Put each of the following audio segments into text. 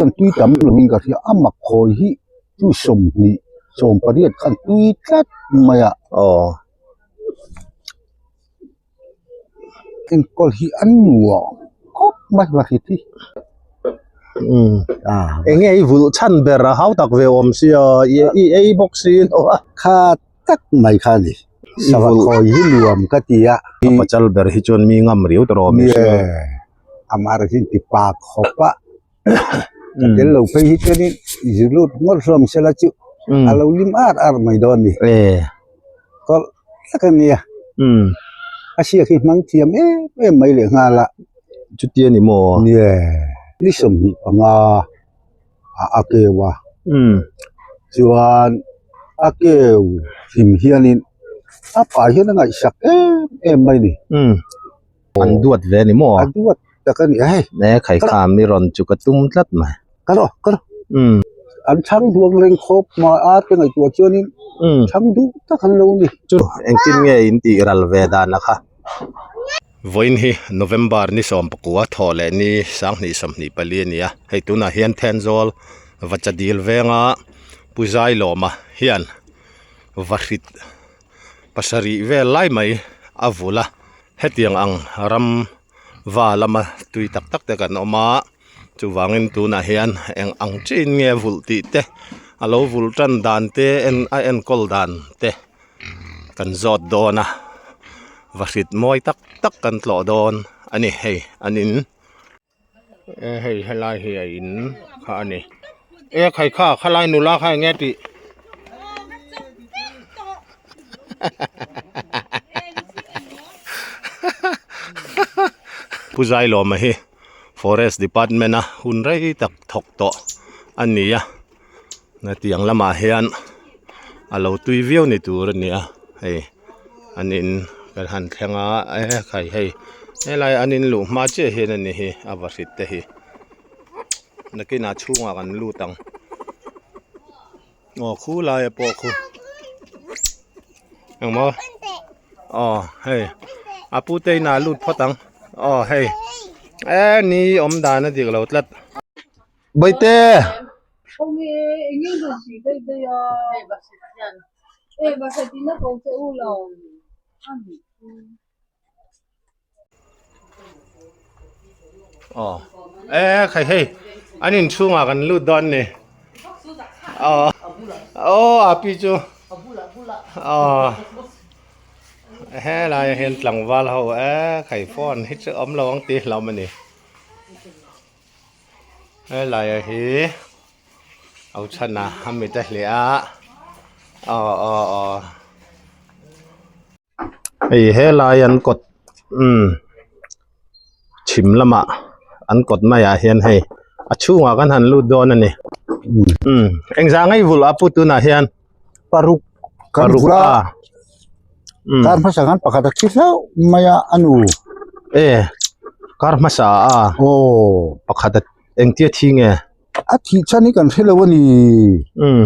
an tui tam lovin ka hria a mak khawi hi chu 20 18 khan tui tlat mai a. Aw. Enkawl hi an nuam khawp mai va hrit hi. Umm enge i vulh chhan ber a hau tak ve awm sia i ei bawk si lo a. Kha tak mai kha a ni. Sava khawi hi nuam ka ti a. A pachal ber hi chuan mi ngam riau ta rawh mi hria. Amah erawh hi ti pa khawp a. Ka tel lo phei hi chuanin zu lut ngawt hlawm sela chu a lo lim ar ar mai dawn a ni. Tawlh tak a nia. A hriak hi hmang thiam em em mai leh nghal a. Chuti a ni maw? Nia. Ni 25 a a keu a. Chuan a keu hlim hianin a pa hian a ngaihsak em em mai a ni. An duat ve a ni maw? A duat tak a ni a hei. E khaikha mi rawn chu ka tum tlat mai. Ka rawh ka rawh. An chhang duang reng khawp mai a te ngaihtuah chuanin chhang duh tak an lo ni. Chu engtin nge in tih ral ve dan a kha? Vawiin hi November ni 19 thawh leh ni 2024 a ni a, hei tunah hian Thenzawl Vachadil venga Pu Zailawma hian Vahrit pasarih vel lai mai a vul a hetiang ang ram va lama tui tak tak te kan awm a chuvangin tunah hian eng ang chiin nge vulh tih te a lo vulh tan dan te en a enkawl dan te kan zawt dawn a vahrit mawi tak tak kan tlawh dawn a ni hei an in. E hei helai hi a in kha a ni e khai kha khalai nula kha enge tih Pu Zailawma hi forest department a hun rei tak thawk tawh a ni a hetiang lamah hian a lo tui viau ni tur a ni a hei an in kan han thleng a e khai hei helai an in luh hma chiah hian a ni hi a va hrit te hi nakinah chhungah kan lut ang aw khu laia pawh khu engmaw aw hei a pu te inah lut phawt ang aw hei e ni awm dan a dik lo tlat. Bawihte. Aw e khai hei an inchhungah kan lut dawn ni aw aw a pi chu aw helaiah hian tlangval ho e khai phone hi chu awm lo ang tih hlauhawm a ni. Helaia hi au chhan a a mit a hleh a aw aw aw hei helai an kawt umm chhim lamah an kawt maiah hian hei a chhungah kan han lut dawn a ni umm engzah ngei vulh a pu tunah hian paruk kan paruk vulh a a umm kar hmasa khan pakhat a thi hlauh mai a a nu e kar hmasa a aw pakhat a engtia thi nge a thih chhan hi kan hrelo a ni umm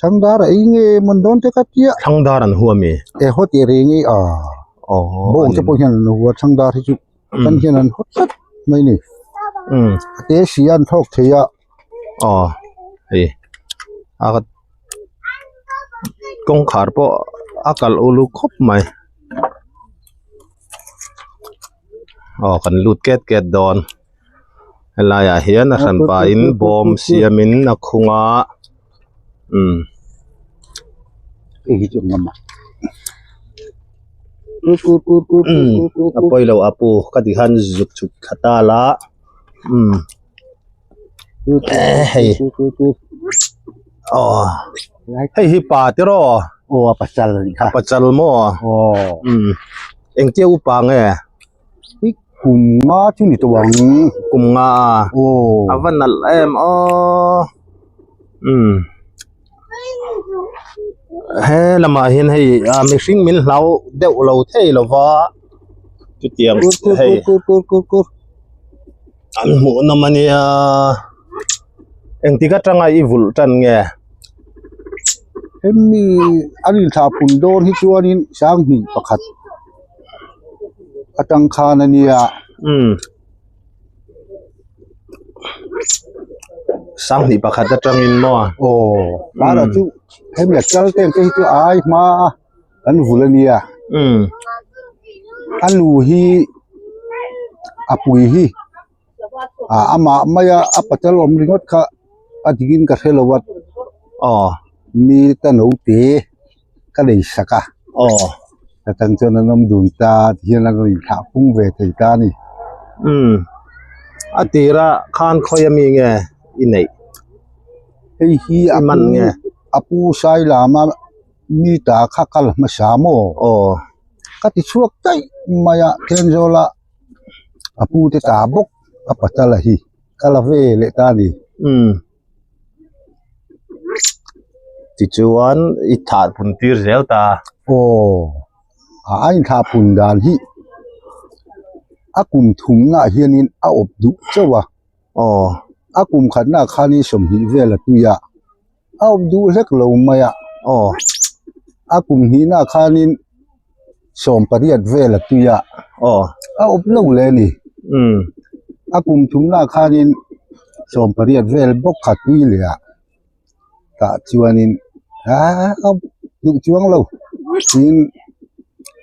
thangdar a ei nge mawn dawn te ka tia thangdar an huam i e haw tih reng i a aw bawng te pawh hian an hua thangdar hi chu kan hian an haw tlat mai a ni umm a te si a an thlawk thei a. Aw hei a kawngkhar pawh a kalh uluk khawp mai aw kan lut ket ket dawn helai ah hian a hran pahin bawm siamin a khung a umm. A pawi lo a pu ka ti khan zuk chhuk thla ta la umm. Hei aw hei hi pa tiraw aw a pachal a nih kha a pachal maw aw umm engtia upa nge i kum nga chu ni tawh ang kum nga a aw a va nalh em aw umm he lamah hian hei a mihring min hlau deuh lo thei lo va chutiang hei. An hmuh nawm a nia engtik atanga i vulh tan nge? Hemi an inthlah pun dawn hi chuanin 21 atang khan a nia. Umm. 21 atangin maw? Aw, hmana chu hemi a kal te ang te hi chu ai hma a kan vul a nia. A nu hi a pui hi ah amah maia a patel awm ringawt kha a dikin ka hre lo a. Aw. Mi ta naute ka nei sak a. Aw. Ta tang chuan an awm dun ta tihian an rawn inthlah pung ve thei ta a ni. Umm. A tira khan khawi ami nge i neih? Hei hi a man nge? A pu Sailama mi ta kha kal hmasa maw? Aw. Ka ti chhuak daih mai a, Thenzawl a a pu te ta bawk a patala hi ka la ve leh ta a ni. Umm. Tichuan i thah pun tir zel ta. Aw, a inthah pun dan hi a kum thumnaah hianin a awp duh chauh a. Aw, a kum khatnaah khanin 20 vel a tui a, a awp duh hlek lo mai a. Aw, a kum hnihnaah khanin 18 vel a tui a. Aw, a awp lo le a ni. Umm. A kum thumnaah khanin 18 vel bawk kha tui leh a tah chuanin aa a duh chuang lo tiin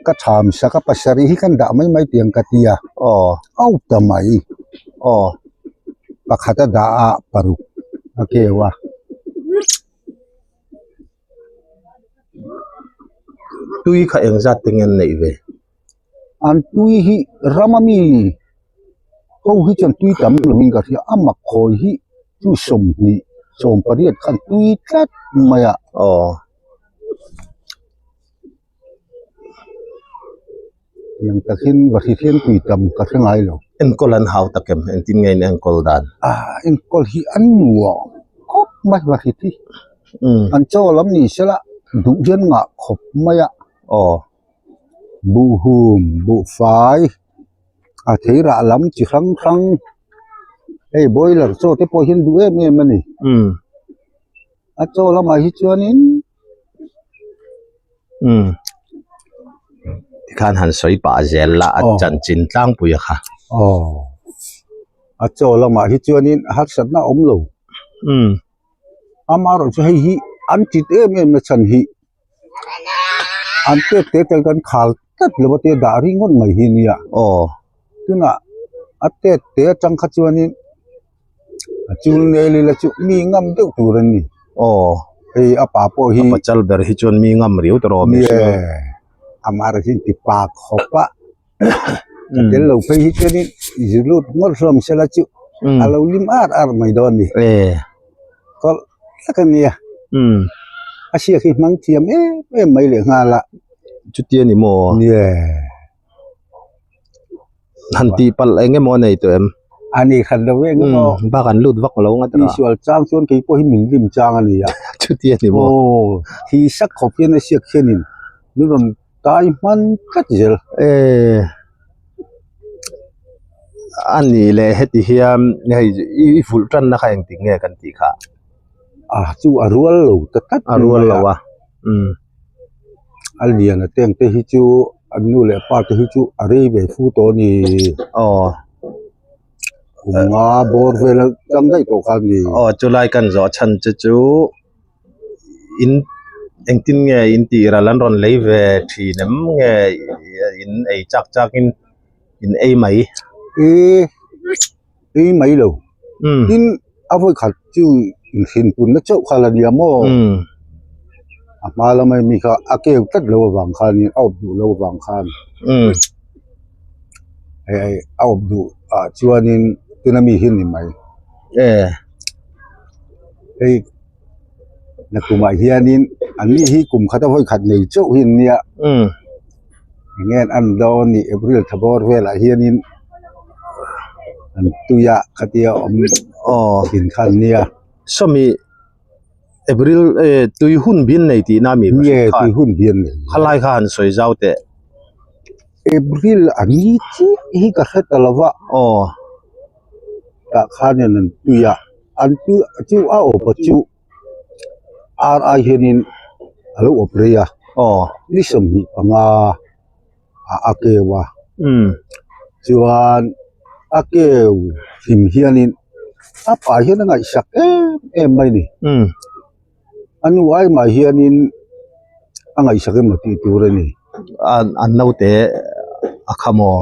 ka tham sak a pasarih hi kan dah mai mai tiang ka ti a. Aw. A awp ta mai. Aw. Pakhat a dah a paruk a keu a. Tui kha engzat te nge an neih ve? An tui hi ram ami ho hi chuan tui tam lovin ka hria a mak khawi hi chu 20 18 khan tui tlat mai a. Aw. Tiang takin va hri hian tui tam ka hre ngai lo. Enkawl an hau tak em? Engtin nge in enkawl dan? Ah, enkawl hi an nuam khawp mai va hri hi. An chaw lam ni sela duh hian ngah khawp mai a. Aw. Buhhum, buhfai, a theirah lam chi hrang hrang hei boiler chaw te pawh hian duh em em a ni. A chaw lamah hi chuanin Umm tikhan han sawi pah zel la a chanchin tlangpui a kha. Aw a chaw lamah hi chuanin harsatna a awm lo. Umm amaherawh chu hei hi an tit em em na chhan hi an pek te tel kan khal tlat lo a tia dah ringawt mai hi a nia. Aw tunah a tet te atang kha chuanin. A chul nel ila chu mi ngam deuh tur an ni. Aw. Hei a pa pawh hi. A pachal ber hi chuan mi ngam riau ta rawh mihring. Nie. Amah erawh hian ti pa khawp a. Ka tel lo phei hi chuanin zu lut ngawt hlawm sela chu a lo lim ar ar mai dawn a ni. E. Kawlh tak a nia. A hriak hi hmang thiam em em mai leh nghal a. Chuti a ni maw? Nie. Han tih palh eng emaw a nei tawh em? A ni khat lo eng emaw. Bak an lut vak lo ngat a. Tihsual chang chuan kei pawh hi min rim chang a ni a. Chuti a ni maw? Aw, thi sak khawp hian a siak hianin min rawn tai hman tlat zel. E, a nih leh heti hian hei i vulh tanna kha engtik nge kan tih kha? A chu a rual lo ta tlat A rual lo a. Umm. A lian a teng te hi chu an nu leh pa te hi chu a rei ve fu tawh a ni. Aw. Kum nga bawr vel a tang daih tawh kha a ni. Aw chulai kan zawh chhan che chu in engtin nge in tih ral an rawn lei ve thin em nge in ei chak chak in in ei mai. E ei mai lo. Tin a vawi khat chu inhrin punna chauh kha la nia maw? A hma lama mi kha a keu tlat lo avang khanin a awp duh lo avang khan hei a awp duh ah chuanin tuna mi hi a ni mai. Hei nakumah hianin an ni hi kum khat a vawi khat nei chauh hi an nia. Eng nge an dawn ni April thla bawr velah hianin an tui a khatia awm thin kha an nia. Sawmi April eh tui hun bian nei tihna mi Nge tui hun bian nei. Khalai kha han sawi zau teh. April a ni chiah hi ka hre ta lo va. Aw. Tah khanin an tui a an tui chu a awp a chu. Ar ai hianin a lo awp rei a aw ni 25 ah a keu a chuan a keu hlim hianin. A pa hian a ngaihsak em em mai a ni. A nu ai mah hianin a ngaihsak emaw tih tur a ni. An naute a kha maw?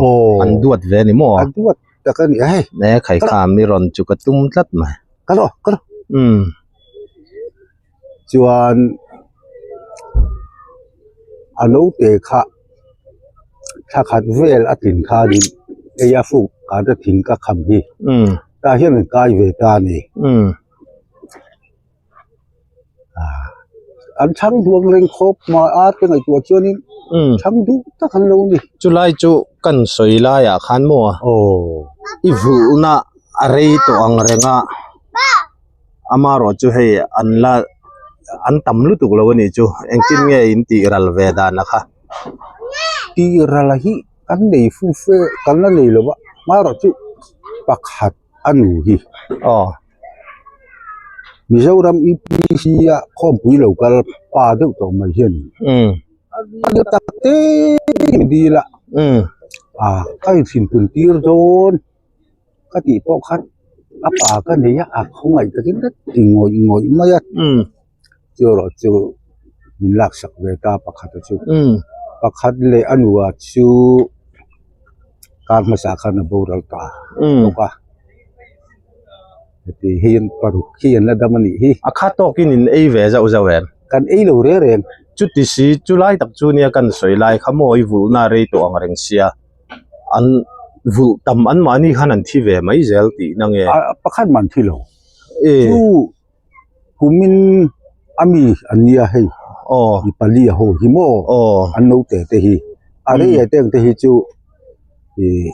An duat ve a ni maw? A duat tak a ni a hei. E khaikham i rawn chu ka tum tlat mai. Ka lo ka lo. Chuan a naute kha thla khat vel a tlin khanin hei a fuk kata thing ka kham hi tah hian an kai ve ta a ni. An chhang duang reng khawp mai a te ngaihtuah chuanin chhang duh tak an lo ni. Chulai chu kan sawi laiah khan maw i vulhna a rei tawh ang reng a amarawh chu hei an la an tam lutuk lo a nih chu engtin nge in tih ral ve dan a kha. Tih ral hi kan nei fum fe kan la nei lo va amarawh chu pakhat a nu hi. Mizoram UPC a khawmpui lo kal pa deuh tawh mai hian a ni tak te in dil a ah ka inchhin pun tir dawn ka tih pawh khan a pa ka nei a a khawngaih takin ka ti ngawih ngawih mai a chu erawh chu min laksak ve ta pakhat a chu pakhat leh a nuah chu kar hmasa khan a boral ta bawk a. Heti hian paruk hi an la dam a nih hi. A kha tawkin in ei ve zauh zauh em? Kan ei lo reng reng. Chuti si chu lai tak chu nia kan sawi lai kha maw i vulhna rei tawh ang reng sia an vulh tam an mahni khan an thi ve mai zel tihna nge? A pakhat man thi lo. Chu kumin a mi an nia hei. Aw. Mi pali a ho hi maw? Aw. An naute te hi. A rei a teng te hi chu. Ih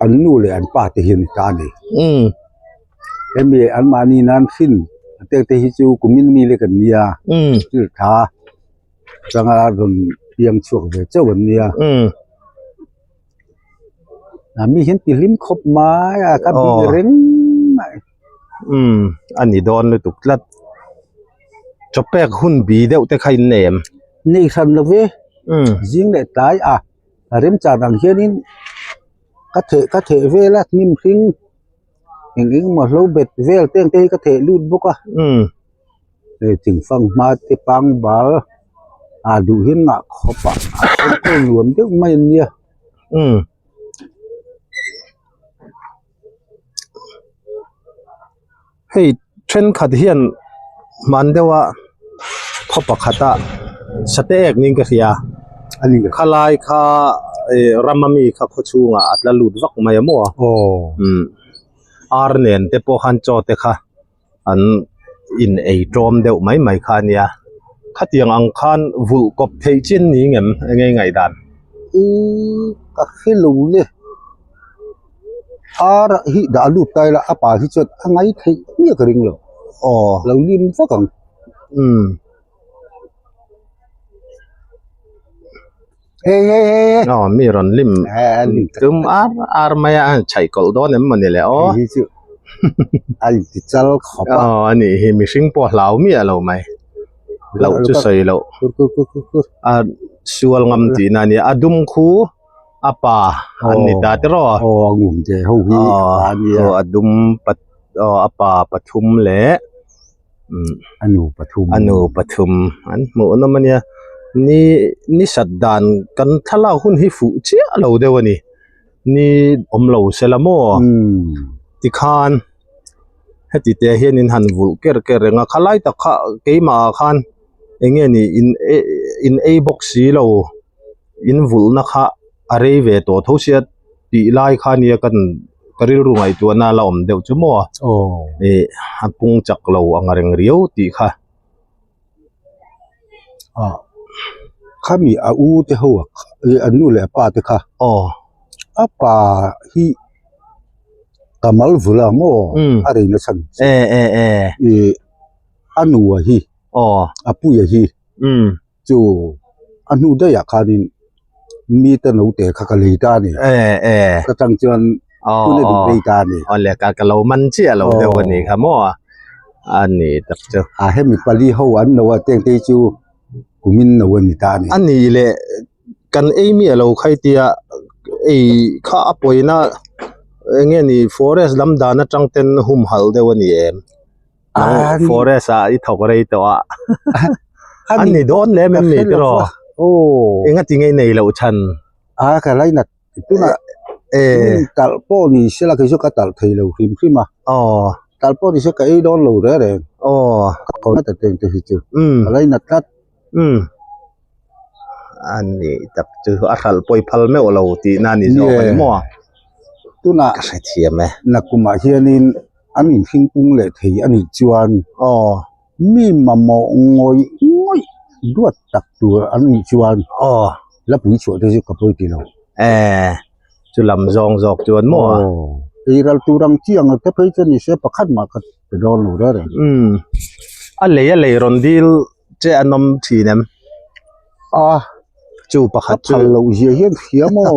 an nu leh an pa te hian ta a ni. Hemi an mahni nan hrin a tek te hi chu kumin mi lek an nia thil tha atanga rawn piang chhuak ve chauh an nia. A mi hian ti hlim khawp mai a ka bih reng mai. A ni dawn lutuk tlat. Chawpek hun bi deuh te kha in nei em? Nei hran lo ve. Zing leh tlai a. A remchang ang hianin ka theh ka theh vel a hnim hring eng eng emaw hlo bet vel te ang te hi ka theh lut bawk a hei thingfang hma te pangbal ah duh hian ngah khawp a a enkawl nuam deuh mai an nia. Hei thenkhat hian hman deuh a khaw pakhat a sate ek niin ka hria khalai kha ih ram ami kha khaw chhungah a tla lut vak mai a maw umm ar nen te pawh khan chaw te kha an in ei tawm deuh mai mai kha a nia khatiang ang khan vulh kawp theih chin ni ngem eng nge ngaihdan. Ka hre lo le. Ar hi dah lut ta ila a pa hi chuan a ngai theih miah ka ring lo. Aw. Lo lim vak ang. Umm. Hei hei hei hei. Aw mi rawn lim. Eh lim tak Tum ar ar mai a chhaih kawlh dawn em mawni le aw. Hei hi chu a inti chal khawp a. Aw a nih hi mihring pawh hlau miah lo mai. Loh chu sawi loh. Kur kur kur kur kur. A sual ngam tihna a nia a dum khu. A pa an ni ta tiraw? Aw a ngum te ho hi a pa a nia. Aw a dum pat aw a pa pathum leh a nu pathum. A nu pathum an hmuh nawm a nia. Ni ni sat dan kan thlalak hun hi fuh chiah lo deuh a ni. Ni awm lo se la maw? Tikhan heti te hian in han vulh ker ker reng a khalai tak kha keimah ah khan eng nge ni in in ei bawk si lo. In vulhna kha a rei ve tawh tho sia tih lai kha nia kan ka rilru ngaihtuahna la awm deuh chu maw ih a pung chak lo ang reng riau tih kha. Ah khami a u te ho a ih an nu leh a pa te kha aw a pa hi kamal vula maw a rei na chhan e e e ih a nu a hi aw a puia hi Chu a hnu daih ah khanin mite naute kha ka lei ta a ni. Ka tang chuan hun a duh rei ta a ni. Awle ka ka lo man chiah lo deuh a ni kha maw a ni tak chu. A hemi pali ho an no a teng te hi chu kumin no a ni ta a ni. A ni le kan ei miah lo khai tia ei kha a pawina. Eng nge ni forest lam dan atang ten humhalh deuh a ni em? Nang forest ah i thawk rei tawh a. A ni dawn lem em ni tiraw? Enga ti nge i nei loh chhan? A ka lainat tunah min talh pawh ni sela kei chu ka talh thei lo hrim hrim a. Talh pawh ni se ka ei dawn lo reng reng. Ka ta teng te hi chu ka lainat tlat. Umm a nih tak chu a hralh pawi phal meuh lo tihna a ni zawk a ni maw? Tunah ka hrethiam e. Nakumah hianin an inhring pung leh thei a nih chuan aw mi mamawh ngawih ngawih duat tak tur an nih chuan aw la pui chhuah te chu ka pawi ti lo. E chu lam zawng zawk chuan maw? Aw ei ral tur ang chi ang te phei chu ni se pakhat mah ka pe dawn lo reng reng. Umm a lei a lei rawn dil Che an awm thin em? A chu pakhat chu. Ka phal loh zia hian hria maw?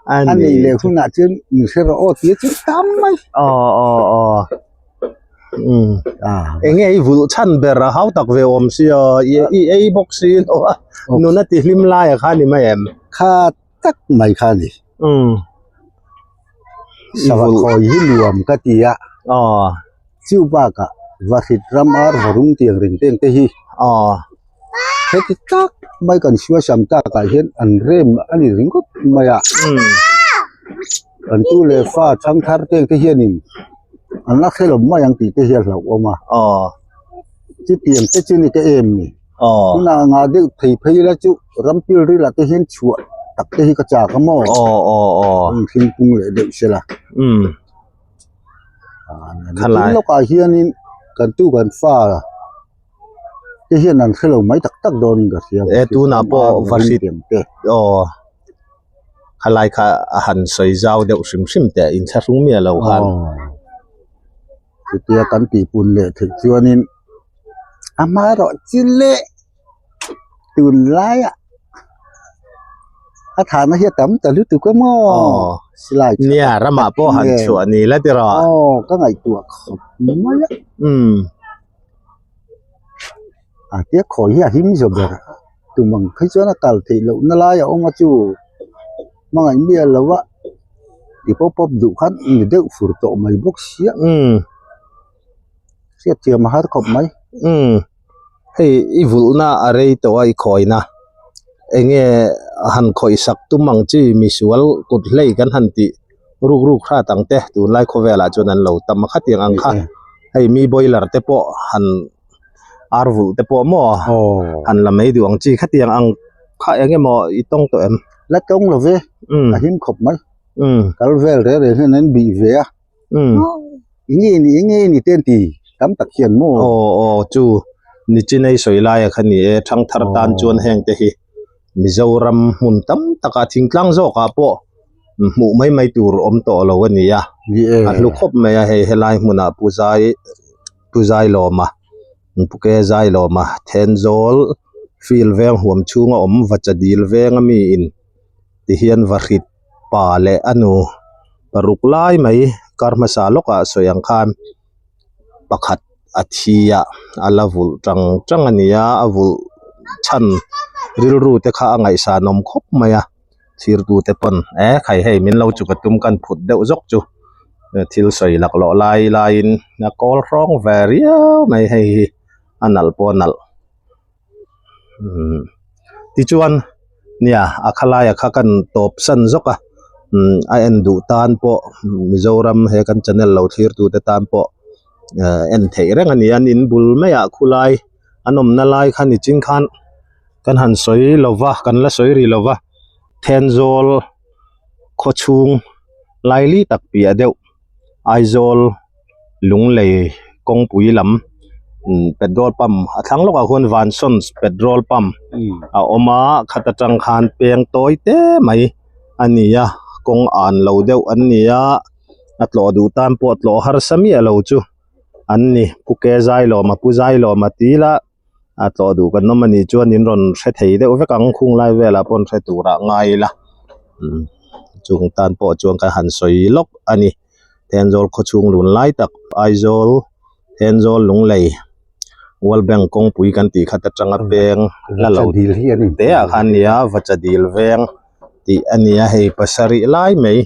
A nei leh hunah chuan min hre rawh aw tia chu tam mai. Aw aw aw. Umm. Eng nge i vulh chhan ber a hau tak ve awm sia i ei bawk si lo a nun a ti hlim lai a kha ni mai em? Kha tak mai kha ni. Umm. Sava khawi hi nuam ka ti a. Aw. Chu bakah Vahrit ram ar varum tiang reng teng te hi. Aw. Heti tak mai kan suasam takah hian an rem a ni ringawt mai a. Umm. Kan tu leh fa chhangthar teng te hianin an la hre lo mai ang tih te hi a hlauhawm a. Aw. Chutiang te chu ni ka em ni. Aw. Tunah ngah deuh thei phei la chu ram pil ril ah te hian chhuah tak te hi ka chak a maw? Aw aw aw. An thing pung leh deuh se la. Umm. Khalai. Lawkah hianin kan tu kan fa te hian an hre lo mai tak tak dawnin ka hria. E tunah pawh vahrit te. Aw. Khalai kha a han sawi zau deuh hrim hrim teh inthlahrung miah lo khan. Aw. Chutia kan tihpun leh theih chuanin a hmaerawh chi leh tunlaiah a thahna hi a tam ta lutuk a maw silai tha nia ramah pawh han chhuah ni la ti rawh aw ka ngaihtuah khawp mai a umm a tia khawi hi a him zawk ber tum ang phei chuan a kal theih loh na lai a awm a chu hmangaih miah lo a ti pawp pawp duh khan ni deuh fur tawh mai bawk sia umm hriat thiam a har khawp mai umm hei i vulhna a rei tawh a i khawina eng nge han khawih sak tum ang chi misual kut hlei kan han tih ruk ruk hrat ang te tunlai khawvelah chuan an lo tam a khatiang ang kha hei mi boiler te pawh han ar vulh te pawh maw han la mai duh ang chi khatiang ang kha eng emaw i tawng tawh em la tawng lo ve a him khawp mai kal vel reng reng hian an bih ve a eng nge ni eng nge ni te an ti tam tak hian maw aw aw chu nichinai sawi laia kha ni e thangthar tan chuan heng te hi Mizoram hmun tam taka thingtlang zawkah pawh hmuh mai mai tur awm tawh lo a ni a a hlu khawp mai a hei helai hmunah Pu Zai Pu Zailawma Pu Ke Zailawma Thenzawl field veng huam chhunga awm Vachadil venga miin tihian Vahrit pa leh a nu paruk lai mai kar hmasa lawkah sawi ang khan pakhat a thi a a la vulh tang tang a ni a a vulh chhan rilru te kha a ngaihsan awm khawp mai a thirtu te pawn e khai hei min lo chuk a tum kan phut deuh zawk chu thil sawi laklawh lai laiin a kawl hrawng ve riau mai hei hi a nalh pawh a nalh. Umm tichuan nia a khalaia kha kan tawp san zawk a umm a en duh tan pawh Mizoram he kan channel lo thlir tu te tan pawh eh en theih reng a ni a an in bul maiah khulai an awmna lai kha nichin khan kan han sawi lo va kan la sawi rih lo va Thenzawl khawchhung laili tak piah deuh Aizawl Lunglei kawngpui lam petrol pump a thlang lawkah khuan Vansons petrol pump a awm a khat atang khan peng tawi te mai a ni a kawng an lo deuh an ni a a tlawh duh tan pawh tlawh harsa miah lo chu an ni Pu Ke Zailawma Pu Zailawma ti ila a tlawh duh kan awm a nih chuan in rawn hre thei deuh vek ang khung lai velah pawh an hre turah ngai ila chung tan pawh chuan ka han sawi lawk a ni Thenzawl khawchhung lun lai tak Aizawl Thenzawl Lunglei World Bank kawngpui kan tih khat atanga peng la lo te ah khan nia Vachadil veng tih a ni a hei pasarih lai mai.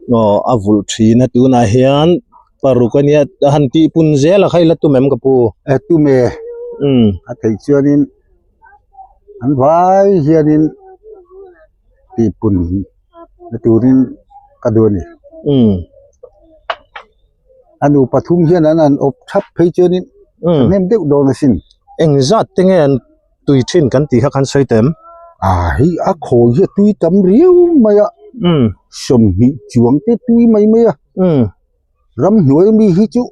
Aw a vulh thin a tunah hian paruk a nia a han tih pun zel a kha ila tum em ka pu? E tum e. Umm. A theih chuanin an vai hianin tih pun na turin ka duh a ni. Umm. A nu pathum hian an han awp thap phei chuanin a hnem deuh dawn asin. Eng zat te nge an tui thin kan tih kha kan sawi teh em? A hei a khawi hi a tui tam riau mai a. 20 chuang te tui mai mai a. Ramhnuai mi hi chu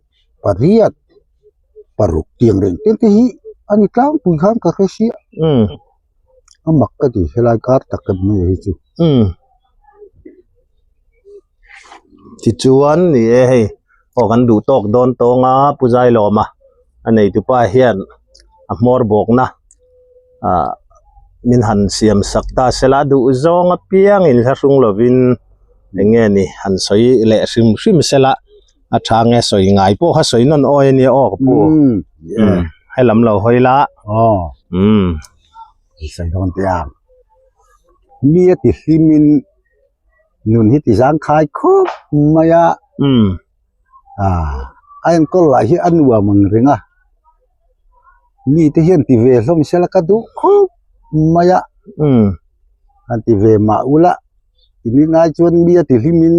pariat paruk tiang reng te te hi a ni tlangpui khan ka hre sia. A mak ka ti helai kar tak em mai hi chu. Tichuan ni e hei aw kan duh tawk dawn tawng a Pu Zailawma a neitupa hian a hmawr bawkna ah min han siam sak ta sela duh zawng apiang inhlahrung lovin eng nge ni han sawi leh hrim hrim sela a tha nge sawi ngai pawh kha sawi nawn awi ania aw ka pu umm helam lo hawi la umm. Sawi dawn teh ang mi a ti hlimin. Nun hi ti zangkhai khawp mai a. Umm. Ah, a enkawl lah hi a nuam ang reng a. Mite hian ti ve hlawm sela ka duh khawp mai a. Umm. Han ti ve mah ula, tini ngai chuan mi a ti hlimin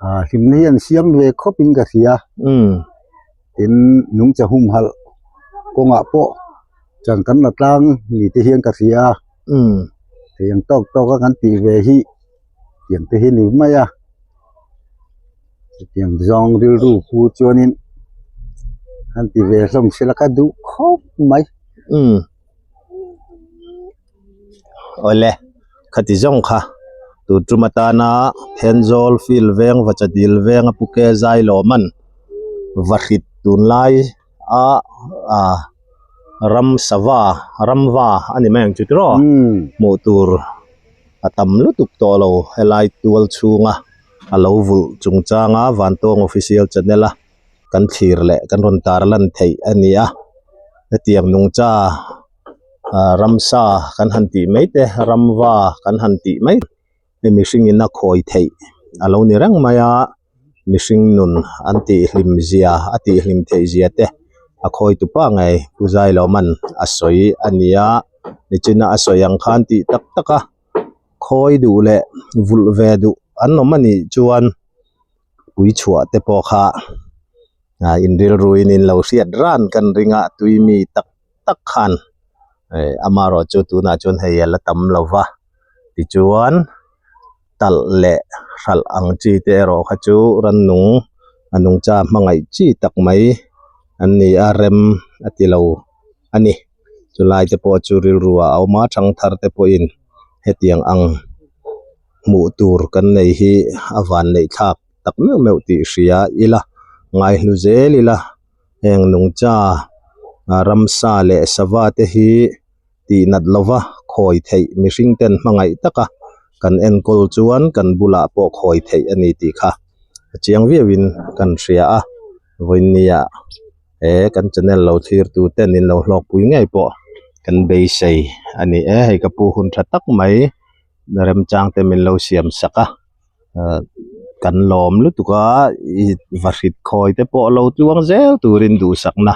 ah hlimna hi an siam ve khawpin ka hria. Umm. Tin, nungcha humhalh kawngah pawh chan kan la tlang ni te hian ka hria a. Umm. Tiang tawk tawk a kan tih ve hi tiang te hi ni mai a. Chutiang zawng rilru pu chuanin an ti ve hlawm sela ka duh khawp mai. Umm. Awle, khati zawng kha tun tum atana Thenzawl field veng Vachadil veng a Puke Zailawman Vahrit tunlai a ah ram sava ramva a ni mai ang chu tiraw hmuh tur a tam lutuk tawh lo helai tual chhunga a lo vulh chungchanga Vantawng official channel a kan thlir leh kan rawn tar lan theih a ni a hetiang nungcha ah ramsa kan han tih mai te ramva kan han tih mai hei mihring in a khawi theih a lo ni reng mai a mihring nun an tih hlim zia a tih hlim theih zia te a khawi tu pa ngei Pu Zailawman a sawi a ni a nichina a sawi ang khan tih tak tak a khawi duh leh vulh ve duh an awm a nih chuan pui chhuah te pawh kha ah inrilruin in lo hriat ran kan ring a tui mi tak tak khan eh amaherawh chu tunah chuan hei a la tam lo va tichuan talh leh hralh ang chi te erawh kha chu rannung a nungcha hmangaih chi tak mai an ni a rem a ti lo a ni chulai te pawh chu rilru ah a awm a thangthar te pawhin hetiang ang hmuh tur kan nei hi a van neih thlak tak meuh meuh tih hria ila ngaihlu zel ila heng nungcha ramsa leh sava te hi tih nat lova khawi theih mihring ten hmangaih taka kan enkawl chuan kan bulah pawh khawi theih a ni tih kha a chiang viauin kan hria a vawinia he kan channel lo thlir tu ten in lo hlawkpui ngei pawh kan beisei a ni e hei ka pu hun tha tak mai remchang te min lo siam sak a ah kan lawm lutuk a ih va hrit khawi te pawh lo tluang zel turin duhsakna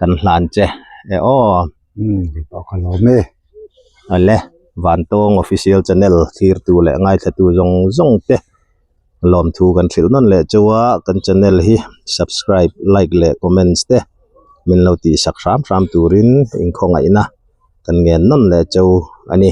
kan hlan che e aw. Umm tih pawh ka lawm e. Ale Vantawng official channel thlirtu leh ngaithlatu zawng zawng te lawmthu kan hrilh nawn leh chu a kan channel hi subscribe like leh comments te min lo tihsak hram hram turin inkhawngaihna kan ngen nawn leh chu a ni.